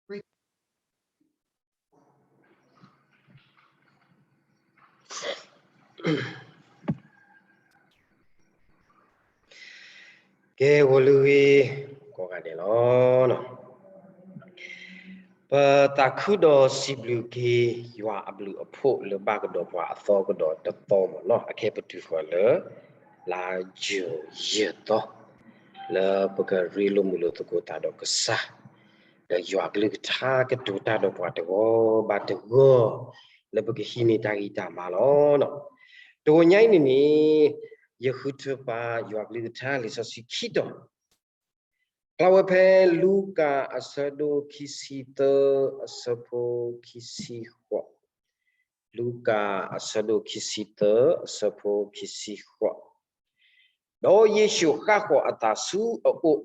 ကဲ ဂီၤလၢအဂ့ၤ ကိးဂၤဒဲးလီၤ. ပသးခုဒီးစံးဘျုးက့ၤ ယွၤအဘျုးအဖှိၣ်လၢဘၣ်ကဒီးပှၤအသီကဒီးတသီမ့ၢ်နီၤ, အခဲပတုၤဃီၤလၢ လါယူၤယဲၢ်သီ လၢပကရ့လိာ်မုာ်လိာ်သကိးသးဒီးကစၢ် ဒီးယွၤအကလုၢ်ကထါကတိၤတၢ်ဒီးပှၤတဂီၤဘၣ်တဂီၤ လၢပကဟံးန့ၢ်တၢ်ဂံၢ်တၢ်ဘါလီၤ. တဂီၤညါအံၤန့ၣ်န့ၣ် ယဃုထၢပာ်ယွၤကလုၢ်ကထါလံာ်စီဆှံခံတီၤ ကျါဝဲဖဲလူၤကၣ်အဆၢဒိၣ်ခံဆံသၢ အဆၢဖိခံဆံဃိး, လူၤကၣ်အဆၢဒိၣ်ခံဆံသၢ အဆၢဖိခံဆံဃိး, ဒီးယ့ၣ်ၡူးဃၣ်ဃီၤအသးဆူအအိၣ်,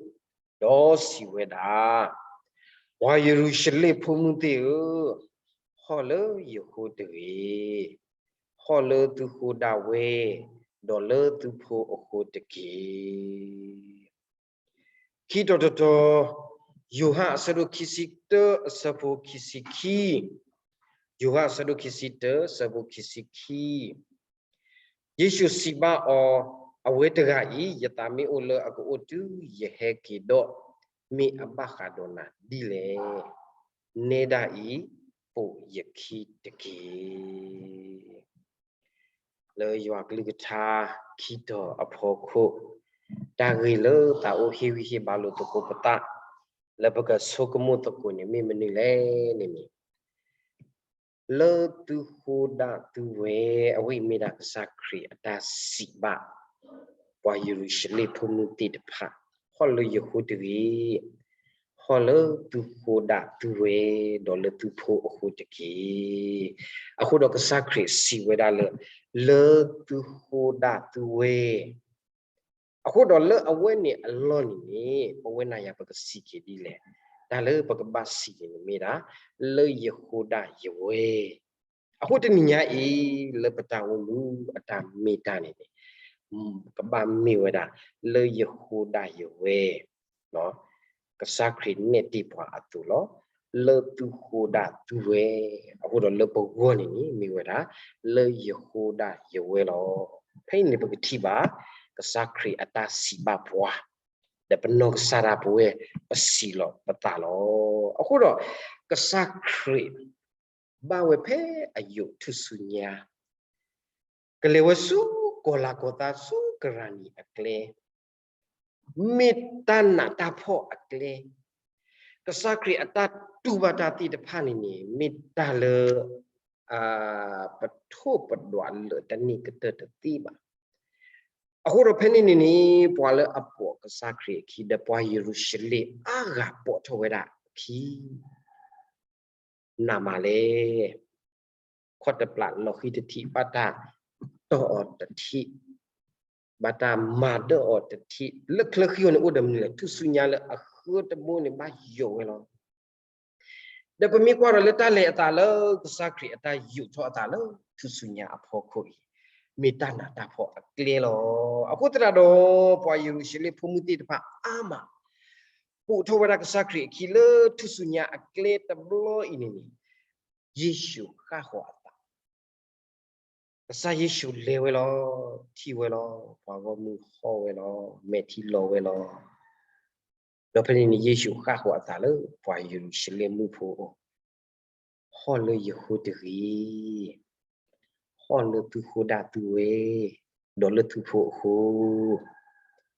ဒီးစံးဝဲဒၣ်, ပှၤယရူၤၡလ့ၣ်ဖိမုၣ်သ့ၣ်ဧၢ, ဟီၣ်လၢယဃိတဂ့ၤ, ဟီၣ်လၢသုဃိဒၣ်ဝဲ, ဒီးလၢသုဖိအဃိတက့ၢ်. ခံတီၤတတီၤ, ယိၤဟၣ်အဆၢဒိၣ်ခံဆံတၢ အဆၢဖိခံဆံခံ, ယိၤဟၣ်အဆၢဒိၣ်ခံဆံတၢ အဆၢဖိခံဆံခံ, ယ့ၣ်ၡူးစံးဘၣ်အီၤ, အဝဲတဂၤအံၤ ယသးမ့ၢ်အိၣ်လၢအကအိၣ်တုၤယဟဲက့ၤဒီး, မ့ၢ်အဘၣ်ဃးဒီးနၤဒ်လဲၣ်. နဲဒၣ်အံၤ, ပိာ်ယခံတက့ၢ်. လၢယွၤကလုၢ်ကထါခံတီၤအဖီခိၣ်, တၢ်ဂ့ၢ်လၢသးအိၣ်ဟ့ၣ်ဂံၢ်ဟ့ၣ်ဘါလိာ်သကိးပသး, လၢပကဆိကမိၣ်သကိးန့ၣ်မ့ၢ်မနုၤလဲၣ်န့ၣ်န့ၣ်, လၢသုဃိဒၣ်သုဝဲ, အဝဲအံၤမ့ၢ်ဒၣ်ကစၢ်ခရံာ်အတၢ်စံးဘၣ် ပှၤယရူၤၡလ့ၣ်ဖိမုၣ်သ့ၣ်တဖၣ်, ဟီၣ်လၢယဃိတဂ့ၤ, ဟီၣ်လၢသုဃိဒၣ်သုဝဲ, ဒီးလၢသုဖိအဃိတက့ၢ်. အဃိဒီးကစၢ်ခရံာ်စံးဝဲဒၣ်လၢ လၢသုဃိဒၣ်သုဝဲ, အဃိဒီးလၢအဝဲန့ၣ်အလီၢ်န့ၣ်န့ၣ် ပဝဲနၤယၤပကစံးက့ၤဒ်လဲၣ်, တၢ်လၢပကဘၣ်စံးက့ၤန့ၣ်မ့ၢ်ဒၣ် လၢယဃိဒၣ်ယဝဲ. အဃိတနံၤညါအံၤ လၢပတၢ်အိၣ်မူအတၢ်မ့ၢ်တၢ်န့ၣ်န့ၣ်, ကဘၣ်မ့ၢ်ဝဲဒၣ် လၢယဃိဒၣ်ယဝဲ ကစၢ်ခရံာ်နဲၣ်တ့ၢ်ပှၤအသိးလီၤ. လၢသုဃိဒၣ်သုဝဲ, အဃိဒီးလၢပဂီၢ်န့ၣ်န့ၣ် မ့ၢ်ဝဲဒၣ် လၢယဃိဒၣ်ယဝဲလီၤ. ဖဲအံၤန့ၣ်ပကထံၣ်ဘၣ် ကစၢ်ခရံာ်အတၢ်စံးဘၣ်ပှၤ, ဒီးပနီၢ်ကစၢ်ဒၣ်ပဝဲ ပစံးလီၤပသးလီၤ. အဃိဒီး ကစၢ်ခရံာ် ဘၣ်ဝဲဖဲအယိာ်ထူၣ်စုညါ ကလဲၤဝဲဆူကီၢ်လၤကီၢ်သးဆူကရၣ်နံၣ်အကျဲ, မ့ၢ်တၢ်နးတၢ်ဖှီၣ်အကျဲ, ကစၢ်ခရံာ်အတၢ်တူၢ်ဘၣ်တၢ်သ့ၣ်တဖၣ်န့ၣ်န့ၣ် မ့ၢ်တၢ်လၢ ပထိၣ်ပဒွးလၢာ်တန့ၢ်ကတၢၢ်တသ့ဘၣ်. အဃိဒီးဖဲန့ၣ်န့ၣ်န့ၣ် ပှၤလၢအပိာ်ကစၢ်ခရံာ်အခံ ဒီးပှၤယရူၤၡလ့ၣ်အါဂၤပိာ်ထီၣ်ဝဲဒၣ်အခံ နးမးလဲၣ်. ခီၣ်တပျၢ်လီၤဃံၤတထံး, ဘၣ်တၢ်တီၢ်အီၤတထံး, ဘၣ်တၢ်မၤဒၢၣ်အီၤတထံး, လၢချၢဃံအီၤန့ၣ်အိၣ်ဒီးမနုၤလဲၣ်, ထူၣ်စုညါလၢအဃၢတဘိန့ၣ်ဘၣ်ယိာ်ဝဲလီၤ. ဒီးပမ့ၢ်ကွၢ်ဒီးလၢတၢ်လဲၤအသးလၢကစၢ်ခရံာ်အတၢ်ယိာ်ထီၣ်အသးလၢထူၣ်စုညါအဖီခိၣ်အံၤ, မ့ၢ်တၢ်နးတၢ်ဖှီၣ်အကျဲလီၤ. အဃိသတးဒီး ပှၤယရူၤၡလ့ၣ်ဖိမုၣ်သ့ၣ်တဖၣ်အါမး ပိာ်ထီၣ်ဝဲဒၣ်ကစၢ်ခရံာ်အခံလၢထူၣ်စုညါအကျဲတဘျီအံၤန့ၣ်န့ၣ်, ယ့ၣ်ၡူးဃၣ်ဃီၤအသး, ကစၢ်ယ့ၣ်ၡူးလဲၤဝဲလီၤ, ထံၣ်ဝဲလီၤ, ပှၤဂီၢ်မုၢ်ဟီၣ်ဝဲလီၤ, မဲာ်ထံလီၤဝဲလီၤ. ဒီးဖဲန့ၣ်န့ၣ် ယ့ၣ်ၡူးဃၣ်ဃီၤအသးလၢပှၤယရူၤၡလ့ၣ်မုၣ်ဖိအအိၣ်, ဟီၣ်လၢယဃိတဂ့ၤ, ဟီၣ်လၢသုဃိဒၣ်သုဝဲ, ဒီးလၢသုဖိအဃိ,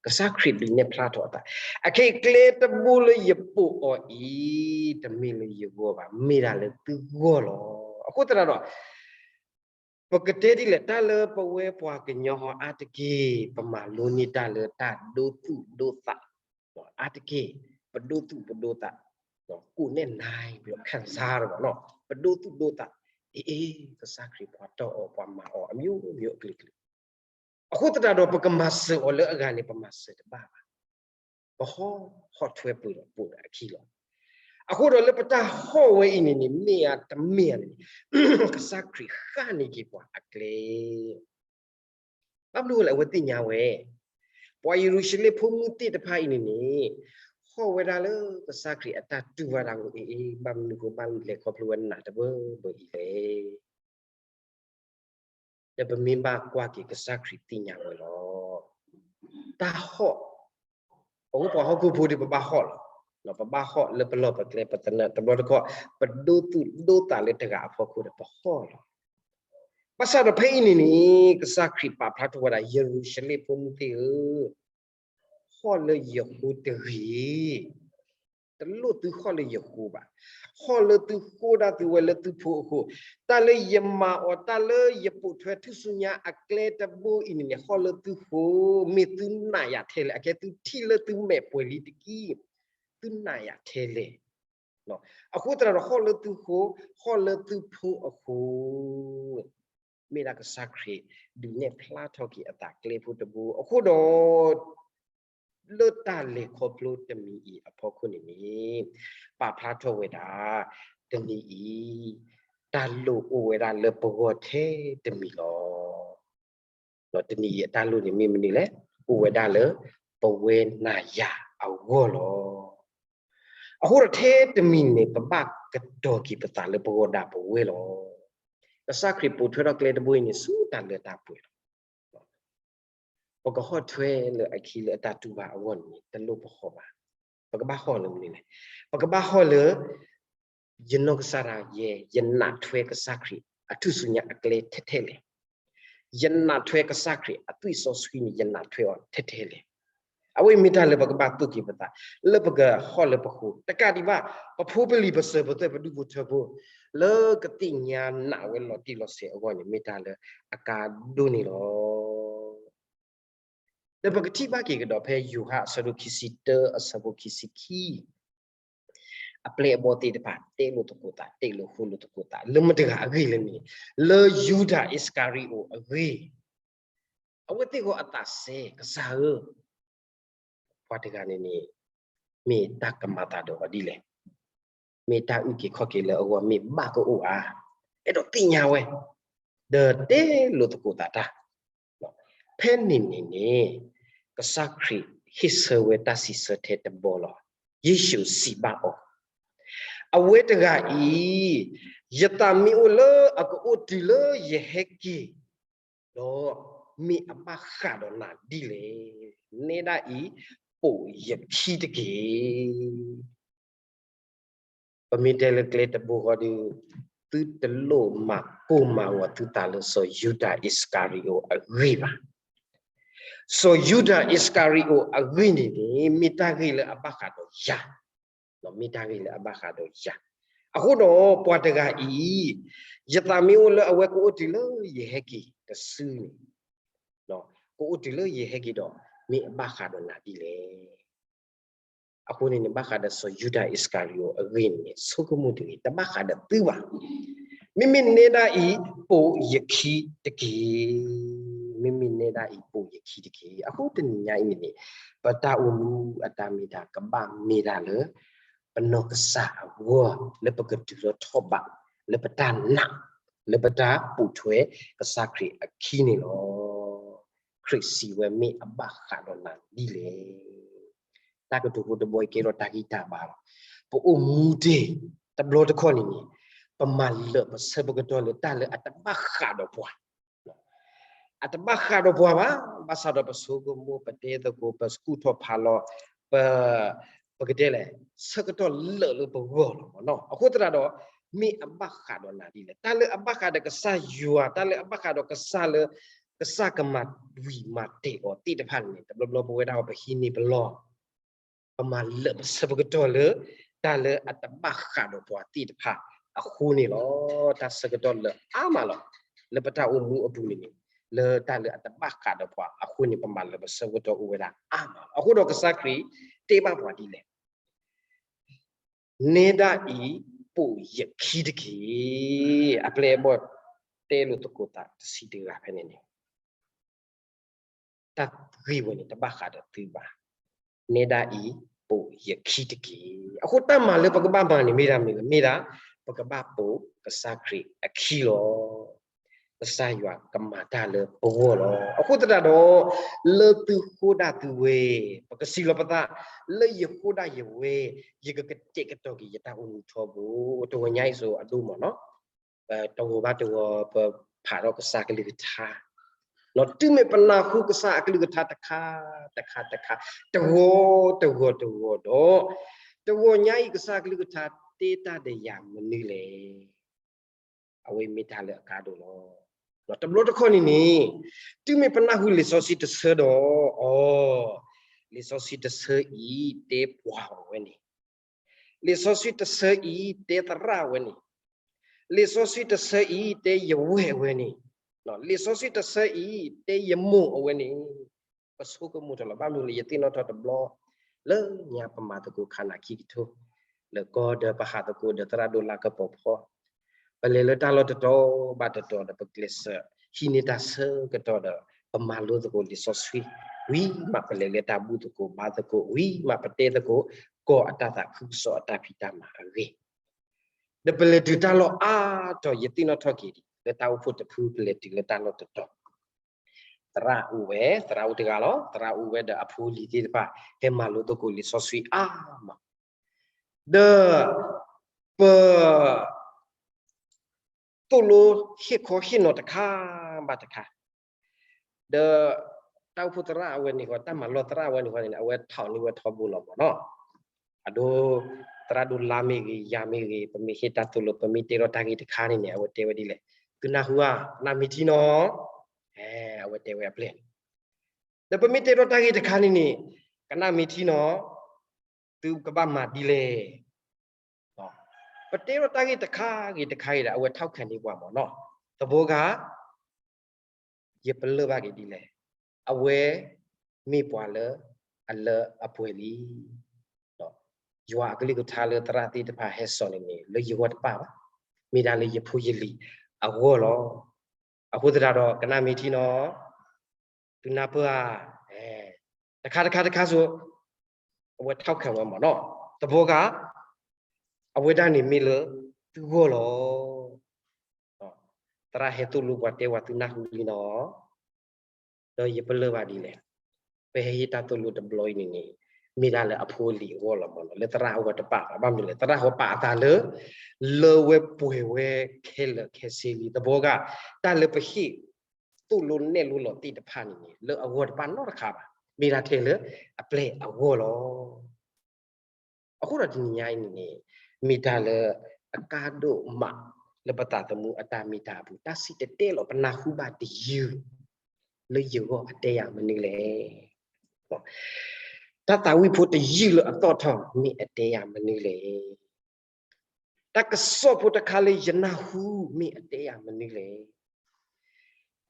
ကစၢ်ခရံာ်ဒုးနဲၣ်ဖျါထီၣ်အသး, အခဲအံၤကျဲတဘိလၢယပိာ်အီၤအံၤ, တမ့ၢ်လၢယဂီၢ်ဘၣ်, မ့ၢ်ဒၣ်လၢသုဂီၢ်လီၤ. အဃိသတးဒီး ပကတဲဒ်လဲၣ်, တၢ်လၢပဝဲပှၤကညီဟီအါတက့ၢ်, ပမၤလိန့ၢ်တၢ်လၢတၢ်ဒိသူၣ်ဒိသး, အါတက့ၢ်, ပဒိသူၣ်ပဒိသး, ကိးနဲၣ် နၢၤ ခံစား တဘၣ်နီၤ, ပဒိသူၣ်ဒိသး, အ့ အ့ ကစၢ်ခရံာ်ပှၤတီၢ်အီၤ ပှၤမၤအီၤအမျိုးမျိုးအကလုာ်ကလုာ်, အဃိသတးဒီး ပကမၤစၢၤအီၤလၢအဂၤန့ၣ် ပမၤစၢၤတဘၣ်ဘၣ်. ပဟီၣ် ဟီၣ်ထွဲပှဲၤဒီးပိာ်ဒီးအခံလီၤ. အဃိဒီးလၢပတၢ်ဟီၣ်ဝဲအံၤန့ၣ်န့ၣ် မ့ၢ်ဧါတမ့ၢ်ဧါန့ၣ်န့ၣ် ကစၢ်ခရံာ်ဃၣ်န့ၢ်က့ၤပှၤအကျဲ. ဘၣ်မနုၤလဲၣ် အဝဲသ့ၣ်ညါဝဲ, ပှၤယရူၤၡလ့ၣ်ဖိမုၣ်သ့ၣ်တဖၣ်အံၤန့ၣ်န့ၣ် ဟီၣ်ဝဲဒၣ်လၢကစၢ်ခရံာ်အတၢ်တူၢ်ဘၣ်တၢ်အဂီၢ်အံၤ, ဘၣ်မနုၤအဃိဘၣ်လဲၤခီဖျိဝဲနးတဘၢဘၢအံၤလဲၣ်. ဒီးပမ့ၢ်ဘၣ်ကွၢ်က့ၤကစၢ်ခရံာ်သ့ၣ်ညါဝဲလီၤ. တၢ်ဟီၣ်, ပဝဲပှၤဟီၣ်ခိၣ်ဖိဒီးပဘၣ်ဟီၣ်လီၤ. ပဘၣ်ဟီၣ်လၢပလီၢ်ပကျဲ ပသနၢၣ်တဘျီတခီၣ်, ပဒိသူၣ်ဒိသးလၢတဂၤအဖီခိၣ်ဒီးပဟီၣ်လီၤ. ဘၣ်ဆၣ်ဒီးဖဲအံၤန့ၣ်န့ၣ် ကစၢ်ခရံာ်ပာ်ဖျါထီၣ်ဝဲဒၣ် ယရူၤၡလ့ၣ်ဖိမုၣ်သ့ၣ်ဧၢ, ဟီၣ်လၢယဃိတဂ့ၤ. တလိၣ်သုဟီၣ်လၢယဃိဘၣ်. ဟီၣ်လၢသုဃိဒၣ်သုဝဲလၢသုဖိအဃိ, တၢ်လၢယမၤအီၤ တၢ်လၢယပိာ်ထွဲထူၣ်စုညါအကျဲတဘိအံၤန့ၣ်န့ၣ် ဟီၣ်လၢသုဃိ, မ့ၢ်သုနာ်ယၤထဲလဲၣ်, အကဲသုထံၣ်လၢသုမဲာ်ပှဲၤလံတက့ၢ်, သုနာ်ယၤထဲလဲၣ်. အဃိသတးဒီးဟီၣ်လၢသုဃိ, ဟီၣ်လၢသုဖိအဃိ မ့ၢ်ဒၣ်ကစၢ်ခရံာ်ဒုးနဲၣ်ဖျါထီၣ်က့ၤအသးကျဲဖိတဘိ. အဃိဒီး လၢတၢ်လဲၤခီဖျိတမံၤအံၤအဖီခိၣ်န့ၣ်န့ၣ် ပာ်ဖျါထီၣ်ဝဲဒၣ် တနံၤအံၤ တၢ်လိၣ်အိၣ်ဝဲဒၣ်လၢပဂီၢ်ထဲတမံၤလီၤ. ဒီးတနံၤအံၤအတၢ်လိၣ်န့ၣ်မ့ၢ်မနုၤလဲၣ်, အိၣ်ဝဲဒၣ်လၢပဝဲနၤယၤအဂီၢ်လီၤ. အဃိဒီးထဲတမံၤန့ၣ် ပဘၣ်ကတီၤက့ၤပသးလၢပဂီၢ်ဒၣ်ပဝဲလီၤ. ကစၢ်ခရံာ်ပိာ်ထွဲထီၣ်ကျဲတဘိအံၤန့ၣ် ဆူတၢ်လၢတၢ်ပှဲၤလီၤ. ပကဟီၣ်ထွဲလၢအခံလၢအတၢ်တူၢ်ဘၣ်အဂီၢ်န့ၣ် တလိၣ်ပဟီၣ်ဘၣ်. ပကဘၣ်ဟီၣ်လၢမနုၤလဲၣ်. ပကဘၣ်ဟီၣ်လၢ ယနီၢ်ကစၢ်ဒၣ်ယဲ ယနးထွဲကစၢ်ခရံာ်အထူၣ်စုညါအကျဲထဲထဲလဲၣ်. ယနးထွဲကစၢ်ခရံာ်အသွံၣ်စီဆှံန့ၣ် ယနးထွဲအီၤထဲထဲလဲၣ်. အဝဲအံၤမ့ၢ်တၢ်လၢပကဘၣ်သိၣ်က့ၤပသး လၢပကဟီၣ်လၢပဃိ တကးဒံးဘၣ် ပဖိပလံၤပစၢၤပသွဲၣ်ပဒူၣ်ဖိထၢဖိ လၢကသ့ၣ်ညါနးဝဲလီၤတံၢ်လီၤဆဲးအဂီၢ်န့ၣ် မ့ၢ်တၢ်လၢအကါဒိၣ်န့ၣ်လီၤ. ဒီးပကထံၣ်ဘၣ်က့ၤကဒီးဖဲယိၤဟၣ်အဆၢဒိၣ်ခံဆံတၢအဆၢဖိခံဆံခံ အပျဲၢ်အဘီၣ်သ့ၣ်တဖၣ် တဲလိာ်သကိးသး တဲလိာ်ဃိလိာ်သကိးသး လၢမတၤတဂၤအဂ့ၢ်လဲၣ်န့ၣ်, လၢယူဒၤအံးစကၤရံၤအိၣ်အဂ့ၢ်, အဝဲသ့ၣ်ဂီၢ်အသးစဲ ကစၢ်ဧၢ, ပှၤတဂၤန့ၣ်န့ၣ် မ့ၢ်တၢ်ကမၤသးဒီးအီၤဒ်လဲၣ်, မ့ၢ်တၢ်အုၣ်က့ၤခီၣ်က့ၤလၢအဂီၢ်မ့ၢ်ဘၣ်ကအိၣ်ဧါ, အဲၣ်ဒိးသ့ၣ်ညါဝဲ, ဒီးတဲလိာ်သကိးသးတၢ် ဖဲန့ၣ်န့ၣ်န့ၣ် ကစၢ်ခရံာ်ဟ့ၣ်ဆၢဝဲတၢ်စံးဆၢထဲတဘီလီၤ. ယ့ၣ်ၡူးစံးဘၣ်အီၤ, အဝဲတဂၤအံၤ, ယသးမ့ၢ်အိၣ်လၢအကအိၣ်တုၤလၢယဟဲက့ၤ, ဒီးမ့ၢ်အဘၣ်ဃးဒီးနၤဒ်လဲၣ်. နဲဒၣ်အံၤ, ပိာ်ယခံတက့ၢ်. ပမ့ၢ်တဲလၢကျဲတဘိဃီဒီး, သုတလိၣ်မၤကိၢ်မၤဂီၤသုသးလၢစီၤယူဒၤအံးစကၤရံၤအိၣ်အဂ့ၢ်ဘၣ်. စီၤယူဒၤအံးစကၤရံၤအိၣ်အဂ့ၢ်န့ၣ်န့ၣ် မ့ၢ်တၢ်ဂ့ၢ်လၢအဘၣ်ဃးဒီးယၤ, မ့ၢ်တၢ်ဂ့ၢ်လၢအဘၣ်ဃးဒီးယၤ. အဃိဒီးပှၤတဂၤအံၤ, ယသးမ့ၢ်အိၣ်လၢအဝဲကအိၣ်တုၤလၢယဟဲက့ၤတစုန့ၣ်, ကအိၣ်တုၤလၢယဟဲက့ၤဒီး, မ့ၢ်အဘၣ်ဃးဒီးနၤဒ်လဲၣ်. အဃိန့ၣ်န့ၣ် ဘၣ်ဃးဒီးစီၤယူဒၤအံးစကၤရံၤအိၣ်အဂ့ၢ်န့ၣ် ဆိကမိၣ်တဂ့ၤ, တဘၣ်ဃးဒီးသုဘၣ်. မ့မ့ၢ်နဲဒၣ်အံၤ, ပိာ်ယခံတက့ၢ်. မ့မ့ၢ်နဲဒၣ်အံၤ, ပိာ်ယခံတက့ၢ်. အဃိတနံၤညါအံၤန့ၣ်န့ၣ်, ပတၢ်အိၣ်မူအတၢ်မ့ၢ်တၢ် ကဘၣ်မ့ၢ်ဒၣ်လၢ ပနီၢ်ကစၢ်အဂီၢ် လၢပကတုၤထီၣ်ထီၣ်ဘး လၢပတၢ်နာ် လၢပတၢ်ပိာ်ထွဲကစၢ်ခရံာ်အခံန့ၣ်လီၤ. ခရံာ်စံးဝဲမ့ၢ်အဘၣ်ဃးဒီးနၤဒ်လဲၣ်. တၢ်ကတိၤဖိတဘီအံၤကဲထီၣ်တၢ်ဂံၢ်တၢ်ဘါလီၤ. ပအိၣ်မူတ့ၢ်တဘျီတခီၣ်န့ၣ်န့ၣ်, ပမၤလၢာ်ပဆၢပကတီၢ်လၢတၢ်လၢအတဘၣ်ဃးဒီးပှၤ အတဘၣ်ဃးဒီးပှၤဘၣ်, ဘၣ်ဆၣ်ဒီးပဆိကမိၣ် ပတဲသကိး ပစကူၣ်ထီၣ်ဖးလီၤ, ပ, ပကတဲလဲၣ်, ဆၢကတီၢ်လၢာ်လၢပဂီၢ်လီၤမ့ၢ်နီၤ. အဃိသတးဒီး, မ့ၢ်အဘၣ်ဃးဒီးနၤဒ်လဲၣ်. တၢ်လၢအဘၣ်ဃးဒီးကစၢ်ယွၤ, တၢ်လၢအဘၣ်ဃးဒီးကစၢ်လၢ ကစၢ်ကမၤဝံၤမၤတဲာ်အီၤသ့ၣ်တဖၣ်န့ၣ် တဘျီဘျီပဝဲဒၣ်အီၤ ပဟံးန့ၢ်ပလီၢ် ပမၤလၢာ်ပဆၢပကတီၢ်လၢ တၢ်လၢအတဘၣ်ဃးဒီးပှၤသ့ၣ်တဖၣ်အဃိန့ၣ်လီၤ. တၢ်ဆၢကတီၢ်လၢာ်အါမးလီၤ. လၢပတၢ်အိၣ်မူအပူၤန့ၣ်န့ၣ်, လၢတၢ်လၢအတဘၣ်ဃးဒီးပှၤအဃိန့ၣ် ပမၤလၢာ်ပဆၢကတီၢ်အိၣ်ဝဲဒၣ်အါမးလီၤ. အဃိဒီးကစၢ်ခရံာ်တဲဘၣ်ပှၤဒ်လဲၣ်. နဲဒၣ်အံၤ, ပိာ်ယခံတက့ၢ်. အပျဲၢ်အဘီၣ်တဲလိာ်သကိးသးတဆံးတဂၤဖဲန့ၣ်န့ၣ် တၢ်ဂ့ၢ်ဝဲန့ၣ် တဘၣ်ဃးဒီးသုဘၣ်. နဲဒၣ်အံၤ, ပိာ်ယခံတက့ၢ်. အဃိတၢ်မၤလၢပကဘၣ်မၤန့ၣ်မ့ၢ်ဒၣ်မ့ၢ်, မ့ၢ်ဒၣ် ပကဘၣ်ပိာ်ကစၢ်ခရံာ်အခံလီၤ. ကစၢ်ယွၤကမၤတၢ်လၢပဂီၢ်လီၤ. အဃိသတးဒီး လၢသုဃိဒၣ်သုဝဲ, ပကစံးလီၤပသး, လၢယဃိဒၣ်ယဝဲ, ယကကတဲာ်ကတီၤက့ၤယတၢ်အိၣ်မူထီဘိ. တဂီၤညါအံၤစိၤအဒိၣ်မးနီၤ, ပတဂီၤဘၣ်တဂီၤ ပဖးထီၣ်ကစၢ်ကလုၢ်ကထါ, တုၤမ့ၢ်ပနၢ်ဟူကစၢ်အကလုၢ်ကထါတခါတခါတခါ, တဂီၤတဂီၤတဂီၤဒီး, တဂီၤညါအံၤ ကစၢ်ကလုၢ်ကထါတဲတၢ်ဒီးယၤမနုၤလဲၣ်. အဝဲမ့ၢ်တၢ်လၢအကါဒိၣ်လီၤ. တဘျီတခီၣ်န့ၣ်န့ၣ်, တုၤမ့ၢ်ပနၢ်ဟူလံာ်စီဆှံတဆၢဒီး, အီ, လံာ်စီဆှံတဆၢအံၤတဲပှၤအီၤဝဲန့ၣ်, လံာ်စီဆှံတဆၢအံၤတဲသရၣ်ဝဲန့ၣ်, လံာ်စီဆှံတဆၢအံၤတဲယဝဲၢ်ဝဲန့ၣ်, လံာ်စီဆှံတဆၢအံၤတဲယမိၢ်အဝဲန့ၣ်, ပဆိကမိၣ်ထီၣ်လီၤ. ဘၣ်မနုၤလဲၣ်, ယသ့ၣ်နီၣ်ထီၣ်တဘျီ, လၢညါပမၤသကိးခါနၤခံကထိ, လၢကီၢ်ဒီးပဟးသကိးဒီးသရၣ်ဒိၣ်လၢကပီၤဖီ, ပလဲၤလၢတၢ်လီၢ်တတီၤဘၣ်တတီၤဒီးပကျဲးစၢးဟံးန့ၢ်တၢ်ဆၢကတီၢ်ဒီး ပမၤလိသကိးလံာ်စီဆှံ, ဝံၤမးပလဲၤလၢတၢ်ဘူၣ်သကိးဘါသကိး, ဝံၤမးပတဲသကိး ကီၢ်အတၢ်သးခုကစီၣ်အတၢ်ဖံးတၢ်မၤအဂ့ၢ်, ဒီးပလဲၤတုၤတၢ်လီၢ်အါတီၤ, ယသ့ၣ်နီၣ်ထီၣ်က့ၤဒ် လၢတၢ်အိၣ်ဖှိၣ်တဖု ပလဲၤတုၤလၢတၢ်လီၢ်တတီၤ, သရၣ်အိၣ်ဝဲ, သရၣ်အိၣ်တဂၤလီၤ. သရၣ်အိၣ်ဝဲဒီးအဖိအလံၤသ့ၣ်တဖၣ် ဟဲမၤလိသကိးလံာ်စီဆှံအါမး, ဒီးပ သိၣ်လိဟ့ၣ်ခီဟ့ၣ်နီၤတခါဘၣ်တခါ, ဒီးတၢ်အိၣ်ဖှိၣ်သရၣ်အဝဲန့ၣ်ဃီ, တၢ်မၤလိသရၣ်အဝဲန့ၣ်ဃီန့ၣ် အဝဲထီၣ်န့ၢ်ဝဲထီဘိလီၤမးနီၤ. အဒိ သရၣ်ဒိၣ်လါမ့ၢ်ဂ့ၤ, ယၤမ့ၢ်ဂ့ၤ, ပမ့ၢ်ဟ့ၣ်တၢ်သိၣ်လိ, ပမ့ၢ်တဲထီၣ်တၢ်ဂ့ၢ်တခါန့ၣ်န့ၣ်, အဝဲတဲဝဲဒ်လဲၣ်, သုနၢ်ဟူဧါ, ကနၣ်မ့ၢ်ထံနီၤ, အဝဲတဲဝဲအပျဲၢ်န့ၣ်, ဒီးပမ့ၢ်တဲထီၣ်တၢ်ဂ့ၢ်တခါန့ၣ်န့ၣ်, ကနၣ်မ့ၢ်ထံနီၤ, သုကဘၣ်မၤဒ်လဲၣ်. ပတဲထီၣ်တၢ်ဂ့ၢ်တခါဂ့ၤတခါဂ့ၤဒီး အဝဲထီၣ်ခးန့ၢ်ပှၤမးနီၤ. သဘိဂၤ ယပလၢၢ်ဘၣ်က့ၤဒ်လဲၣ်, အဝဲမ့ၢ်ပှၤလၢအလၢအပှဲၤလံ. ယွၤအကလုၢ်ကထါလၢသရၣ်သ့ၣ်တဖၣ်ဟဲစိာ်န့ၣ်န့ၣ် လၢယဂီၢ်တပၣ်ဘၣ်, မ့ၢ်ဒၣ်လၢယဖိယလံၤအဂီၢ်လီၤ. အဃိသတးဒီး ကနၣ်မ့ၢ်ထံနီၤ, သုနၢ်ပၢၢ်ဧါ, တခါတခါတခါစိၤ အဝဲထီၣ်ခးဝဲမးနီၤ. သဘိဂၤ အဝဲဒၣ်န့ၣ်မ့ၢ်လၢသုဂီၢ်လီၤ. သရၣ်ဟဲသိၣ်လိပှၤတဲဝဲ သုနၢ်ဟူလံနီၤ, ဒီးယပလၢၢ်ဘၣ်ဒ်လဲၣ်, ပဟဲဟ့ၣ်တၢ်သိၣ်လိတဘျီအံၤန့ၣ်န့ၣ်, မ့ၢ်ဒၣ်လၢအဖိအလံၤအဂီၢ်လီၤမးနီၤ, လၢသရၣ်အဂီၢ်တပၣ်ဘၣ်. ဘၣ်မနုၤလဲၣ်, သရၣ်ဟီပာ်အသးလၢ လၢဝဲပှဲၤဝဲခဲလၢာ်ခဲဆ့လံ. သဘိဂၤ တၢ်လၢပဟ့ၣ်သိၣ်လိနဲၣ်လိလီၤသ့ၣ်တဖၣ်န့ၣ်န့ၣ် လၢအဂီၢ်တပၣ်နီတခါဘၣ်, မ့ၢ်ဒၣ်ထဲလၢအပျဲၢ်အဂီၢ်လီၤ. အဃိဒီးတနံၤညါအံၤန့ၣ်န့ၣ်, မ့ၢ်တၢ်လၢအကါဒိၣ်မးလၢပသးသမူအတၢ်မ့ၢ်တၢ်အပူၤ, တၢ်စံၣ်တဲၤတဲလီၤပနၢ်ဟူဘၣ်တယုၢ် လၢယဂီၢ်အတဲယၤမနုၤလဲၣ်. တၢ်သးဝံၣ်ဖိတယုၢ်လၢအသီၣ်ထီၣ် မ့ၢ်အတဲယၤမနုၤလဲၣ်. တၢ်ကစီၣ်ဖိတခါလၢယနၢ်ဟူ မ့ၢ်အတဲယၤမနုၤလဲၣ်.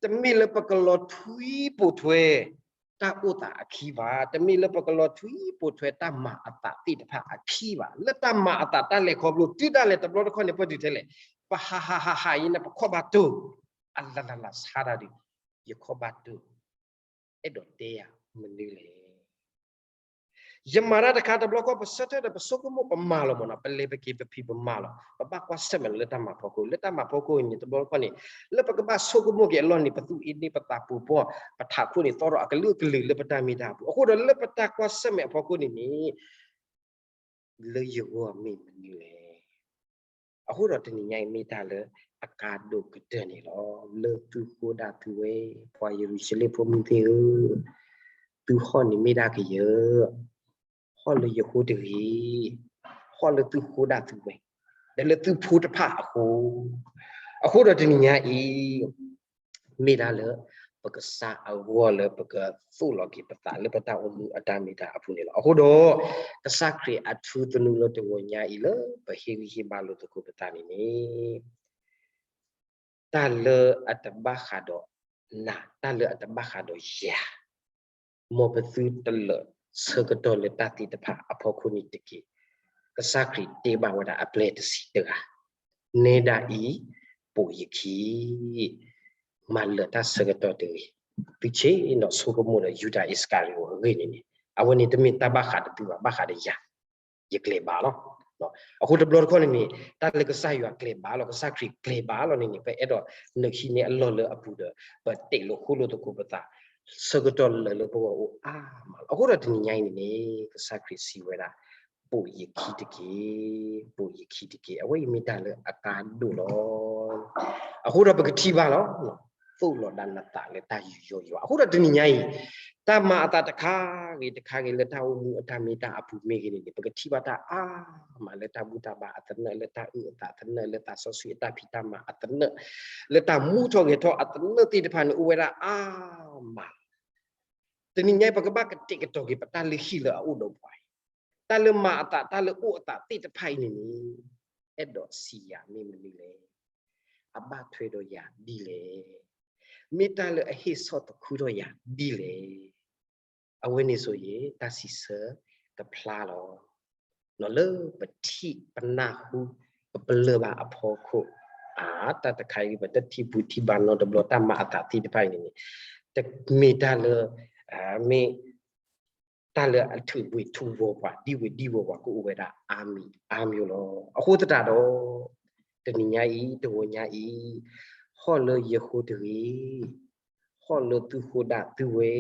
တမ့ၢ်လၢပကလီၤထွံပိာ်ထွဲ တၢ်အိၣ်သးအခံဘၣ်, တမ့ၢ်လၢပကလီၤထွံပိာ်ထွဲတၢ်မၤအသးသ့ၣ်တဖၣ်အခံဘၣ်. လၢတၢ်မၤအသးတၢ်လဲၤခီဖျိ တုၤဒၣ်လဲာ်တဘျီတခီၣ်န့ၣ် ပတုၤထဲလဲၣ်, ပဟးဟးဟးဟးအံၤန့ၣ် ပခီၣ်ဘၣ်တိၢ်, အလၢ်လၢ်လၢ်ဆါတၢ်ဒီး ယခီၣ်ဘၣ်တိၢ်, အဲၣ်ဒိးတဲယၤမနုၤလဲၣ်. ယမၤတၢ်တခါတဘျီဃီ ပဆၢထၢၣ်ဒီးပဆိကမိၣ်ပမၤလီၤမးနီၤ, ပလဲၤပက့ၤပဖံးပမၤလီၤ, ပဘၣ်ကွၢ်ဆၢၣ်မဲာ်လၢတၢ်မၤဖီခိၣ်, လၢတၢ်မၤဖီခိၣ်အံၤန့ၣ် တဘျီတခီၣ်န့ၣ် လၢပကဘၣ်ဆိကမိၣ်က့ၤအလီၢ်န့ၣ် ပသူၣ်အ့န့ၢ်ပသးပူၤပှီၢ်, ပထးခိၣ်န့ၣ် သီထီၣ်အကလုာ်ကလုာ်လၢပတၢ်မ့ၢ်တၢ်အပူၤ. အဃိဒီးလၢပတၢ်ကွၢ်ဆၢၣ်မဲာ်အဖီခိၣ်န့ၣ်န့ၣ် လၢယဂီၢ်မ့ၢ်မနုၤလဲၣ်. အဃိဒီးတနံၤညါအံၤမ့ၢ်တၢ်လၢအကါဒိၣ်ကတၢၢ်န့ၣ်လီၤ. လၢသုဃိဒၣ်သုဝဲ, ပှၤယရူၤၡလ့ၣ်ဖိမုၣ်သ့ၣ်ဧၢ, သုဟီၣ်န့ၣ်မ့ၢ်ဒၣ်ကယၢၢ်, ဟီၣ်လၢယဃိတဂ့ၤ, ဟီၣ်လၢသုဃိဒၣ်သုဝဲ, ဒီးလၢသုဖိတဖၣ်အဃိ. အဃိဒီးတနံၤညါအံၤ မ့ၢ်ဒၣ်လၢပကစၢ်အဂီၢ်လၢပကသိၣ်လီၤက့ၤပသး လၢပတၢ်အိၣ်မူအတၢ်မ့ၢ်တၢ်အပူၤန့ၣ်လီၤ. အဃိဒီး ကစၢ်ခရံာ်အထူသနူလၢတဂီၤညါအံၤလၢပဟ့ၣ်ဂံၢ်ဟ့ၣ်ဘါလိာ်သကိးပသးန့ၣ်န့ၣ် တၢ်လၢအတဘၣ်ဃးဒီးနၤ, တၢ်လၢအတဘၣ်ဃးဒီးယၤ, မ်ပသုတလၢာ်ဆၢကတီၢ်လၢတၢ်သ့ၣ်တဖၣ်အဖီခိၣ်န့ၣ်တက့ၢ်. ကစၢ်ခရံာ်တဲဘၣ်ဝဲဒၣ်အပျဲၢ်တဆံးတဂၤ, နဲဒၣ်အံၤပိာ်ယခံ, မၤလၢာ်တၢ်ဆၢကတီၢ်တဂ့ၤ. သုဆ့ၣ်နီၤဆိကမိၣ်ဒီးယူဒၤအံၣ်စကၤရံၤအိၤအဂ့ၢ်န့ၣ်န့ၣ်, အဝဲန့ၣ်တမ့ၢ်တၢ်ဘၣ်ဃးဒီးသုဘၣ်, ဘၣ်ဃးဒီးယၤ, ယကျဲၤဘၣ်လီၤ. အဃိတဘျီတခီၣ်န့ၣ်န့ၣ် တၢ်လၢကစၢ်ယွၤကျဲၤဘၣ်လီၤ, ကစၢ်ခရံာ်ကျဲၤဘၣ်လီၤန့ၣ်န့ၣ် ပအဲၣ်ဒိးနုာ်ဟံးန့ၢ်အလီၢ်လၢအပူၤဒီး ပတ့ၢ်လိာ်ဃိလိာ်သကိးပသး ဆၢကတီၢ်လၢလၢပဂီၢ်အိၣ်အါမးလီၤ. အဃိဒီးတနံၤညါအံၤန့ၣ်န့ၣ် ကစၢ်ခရံာ်စံးဝဲဒၣ်, ပိာ်ယခံတက့ၢ်, ပိာ်ယခံတက့ၢ်, အဝဲအံၤမ့ၢ်တၢ်လၢအကါဒိၣ်လီၤ. အဃိဒီးပကထံၣ်ဘၣ်လီၤ, သိၣ်လီၤဒၣ်နသးလၢတၢ်ယူးယီၣ်ယွၤ. အဃိဒီးတနံၤညါအံၤ တၢ်မၤအသးတခါဂ့ၤတခါဂ့ၤ လၢတၢ်အိၣ်မူအတၢ်မ့ၢ်တၢ်အပူၤမ့ၢ်ဂ့ၤန့ၣ်န့ၣ် ပကထံၣ်ဘၣ်တၢ်အါမး လၢတၢ်ဘူၣ်တၢ်ဘါအသနၢၣ်, လၢတၢ်အုၣ်အသးသနၢၣ်, လၢသးစီဆှံအတၢ်ဖံးတၢ်မၤအသနၢၣ်, လၢတၢ်မူထီၣ်ဂဲၤထီၣ်အသနၢၣ်သ့ၣ်တဖၣ်န့ၣ် အိၣ်ဝဲဒၣ်အါမးလီၤ. တနံၤညါအံၤ ပကဘၣ်ကတဲာ်ကတီၤက့ၤ ပတၢ်လုၢ်ဟံၣ်လၢအအိၣ်ဒီးပှၤအံၤ, တၢ်လၢမၤအသး တၢ်လၢအိၣ်အသးသ့ၣ်တဖၣ်အံၤန့ၣ်န့ၣ် အဲၣ်ဒိးစံးယၤမ့ၢ်မနုၤလဲၣ်. အဘၣ်ထွဲဒီးယၤဒ်လဲၣ်. မ့ၢ်တၢ်လၢအဟ့ၣ်ဆီၣ်သခူထီၣ်ယၤဒ်လဲၣ်. အဝဲန့ၣ်ဆိယ့ၣ် တၢ်စံးဆၢကဖျါလီၤ. လၢပထံၣ်ပနၢ်ဟူ ပပလၢၢ်ဘၣ်အဖီခိၣ်, အတၢ်တခါအံၤ ပတထံၣ်ဘူၣ်ထံၣ်ဘါနီတဘျီ တၢ်မၤအသးသ့ၣ်တဖၣ်အံၤန့ၣ်န့ၣ် တမ့ၢ်တၢ်လၢ မ့ၢ်တၢ်လၢအထုးဝ့ၤထုးဝီၤပှၤ ဒံဝ့ၤဒံဝီၤပှၤ ကအိၣ်ဝဲဒၣ်အါမံၤအါမံၤလီၤ. အဃိသတးဒီး တနံၤညါအံၤ တဂီၤညါအံၤ ဟီၣ်လၢယဃိတဂ့ၤ, ဟီၣ်လၢသုဃိဒၣ်သုဝဲ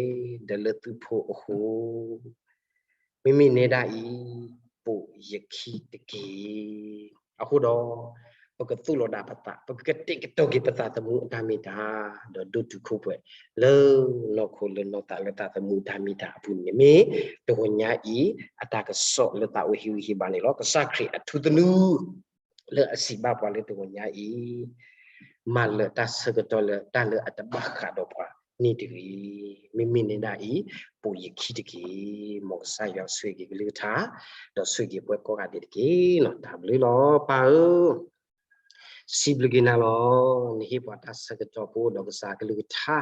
ဒီးလၢသုဖိအဃိ မ့မ့ၢ်နဲဒၣ်အံၤ ပိာ်ယခံတက့ၢ်. အဃိဒီး ပကသိၣ်လီၤဒၣ်ပသး, ပကကတဲာ်ကတီၤက့ၤပသးသမူအတၢ်မ့ၢ်တၢ်, ဒီးဒိၣ်တုာ်ခိၣ်ပှဲၤ လၢနီၢ်ခိလၢနီၢ်သးလၢတၢ်သမူတၢ်မ့ၢ်တၢ်အပူၤန့ၣ် မ့ၢ်တဂီၤညါအံၤ အတၢ်ကစီၣ်လၢသးအိၣ်ဟ့ၣ်ဂံၢ်ဟ့ၣ်ဘါန့ၣ်လီၤ. ကစၢ်ခရံာ်အထူသနူ လၢအစံးဘၣ်ပှၤလၢတဂီၤညါအံၤ မၤလၢာ်တၢ်ဆၢကတီၢ်လၢတၢ်လၢအတဘၣ်ဃးဒီးပှၤန့ၣ်တဂ့ၤ. မ့မ့ၢ်နဲဒၣ်အံၤ ပိာ်ယခံတက့ၢ်. မ်ကစၢ်ယွၤဆိၣ်ဂ့ၤက့ၤကလုၢ်ကထါ, ဒီးဆိၣ်ဂ့ၤပှၤကိးဂၤဒဲးတက့ၢ်. တၢ်ဘျုးလီၤ ပၢ်ဧၢ, စံးဘျုးက့ၤနၤလီၤ. နဟ့ၣ်ပှၤတၢ်ဆၢကတီၢ်ပအိၣ်ဒီးကစၢ်ကလုၢ်ကထါ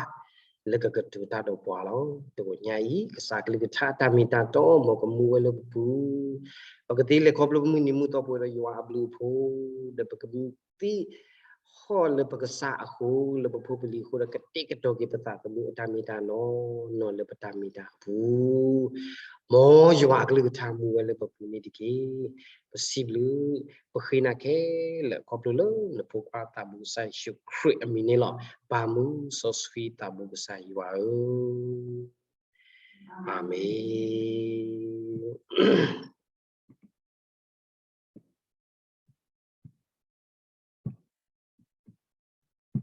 လၢကကတိၤတၢ်ဒီးပှၤလီၤ. တဂီၤညါအံၤ ကစၢ်ကလုၢ်ကထါတၢ်မ့ၢ်တၢ်တီ မ်ကမူဝဲလၢပပူၤ, ပကသ့လဲၤခီဖျိမုၢ်နံၤမုၢ်သီပှဲၤဒီးယွၤအဘျုးအဖှိၣ်, ဒီးပကမူသ့ဟီၣ်လၢပကစၢ်အဃိ လၢပဖိပလံၤအဃိဒီး ကတဲာ်ကတီၤက့ၤပသးသမူအတၢ်မ့ၢ်တၢ်နီၢ်နီၢ်လၢပတၢ်မ့ၢ်တၢ်အပူၤ မ်ယွၤအကလုၢ်ကထါမူဝဲလၢပပူၤန့ၣ်တက့ၢ်. ပစံးဘျုး ပဃ့နၤခဲလၢာ်ခီဖျိလၢနဖိခွါသးဘိကစၢ်ယ့ၣ်ၡူးခရံာ်အမံၤန့ၣ်လီၤ. ပၢ်မုၢ်စီဆှံသးဘိကစၢ်ယွၤဧၢ, အၤမ့ၣ်.